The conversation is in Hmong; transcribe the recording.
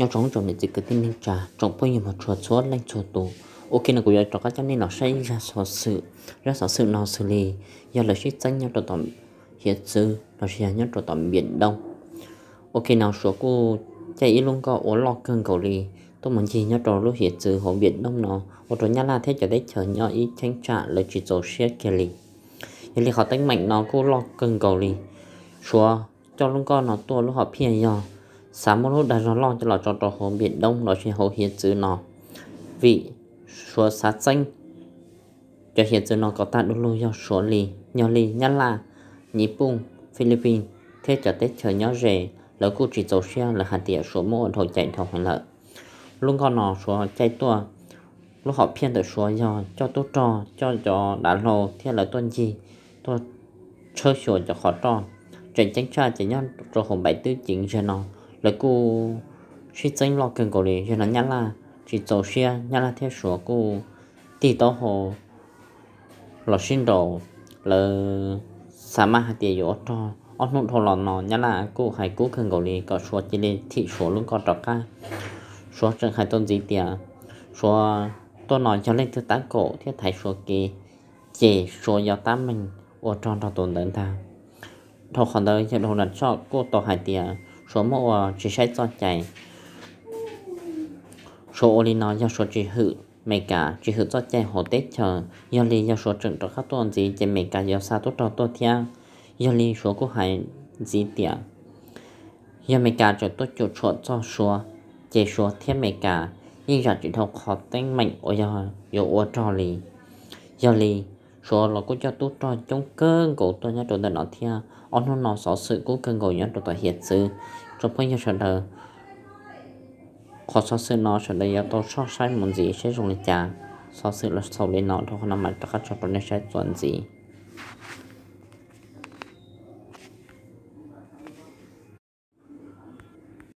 Nyob zoo tsoom niam txiv kwv tij neej tsa, tsoom phooj ywg mog tshua txhua leej txhua tus. Ok no kuv yuav rov qab coj nej los saib zaj xov xwm. Zaj xov xwm no xws li yog lawv sib txeeb nyob rau tom hiav txwv los sis yog nyob rau tom Npiam Doob. Ok no Suav kuj caij ib lub nkoj ua loj kawg nkaus li tuaj mus ncig nyob rau lub hiav txwv hauv Npiam Doob no, ua rau Nyab Laj thiab cov teb chaws nyob ib cheeb tsam lawv tsis txaus siab kiag li. Yog li qhov teeb meem no kuj loj kawg nkaus li. Suav coj lub nkoj no tuaj lub hom phiaj yog xav muab lub dag zog loj coj los tso rau hauv Npiam Doob los sis hauv hiav txwv no, vim Suav xav txeeb cov hiav txwv no kom tag du lug yog Suav li. Yog li Nyab Laj, Nyiv Pooj, Philippines thiab cov teb chaws nyob ze lawv kuj tsis txaus siab, lawv hais tias Suav muab ua dhau cai dhau heev lawm. Lub nkoj no Suav caij tuaj, lub hom phiaj ntawm Suav yog coj tub rog, coj cov dav hlau thiab lawv tuaj ncig, tuaj tshawb xyuas cov qhov roj. Tseem ceeb tshaj ces nyob rau hauv npaim twb ceev zag no, lawv kuj sib txeeb loj kawg nkaus li. Yog no Nyab Laj tsis txaus siab, Nyab Laj thiab Suav kuj tig taub hau los sib nraus. Lawv xav maj hais tias yuav ua rog. Ob hnub dhau los no Nyab Laj kuj hais kub kawg nkaus li kom Suav cia li thim Suav lub nkoj rov qab. Suav tseem hais tau ntxiv tias Suav tuaj no yog leej twg tab kaum thiab thaiv Suav kev, ces Suav yuav tab meeg ua rog nrog tus ntawd ntag. Dhau qhov ntawd yawg Donald Trump kuj tau hais tias Suav muab ua tsis saib txoj cai. Suav ua li no yog Suav tsis hwm Amelikas, tsis hwm txoj cai hauv teb chaws. Yog li yog Suav tseem rov qab tuaj ntxiv ces Amelikas yuav xa tub rog tuaj thiab. Yog li Suav kuj hais ntxiv tias yog Amelikas tseem tuaj cuam tshuam txog Suav, ces Suav thiab Amelikas yeej zam tsis dhau qhov teeb meem uas yog yuav ua rog li. Yog li Suav los kuj coj tub rog coob kawg nkaus tuaj nyob rau ntawm no thiab. Ob hnub no xov xwm kub kawg nkaus nyob rau tom hiav txwv. Tsoom phooj ywg sawv daws, qhov xov xwm no sawv daws yuav tau soj saib mus ntxiv saib zoo li cas. Xov xwm los xaus li no, dhau qhov no mam rov qab tso rau nej saib txuas ntxiv.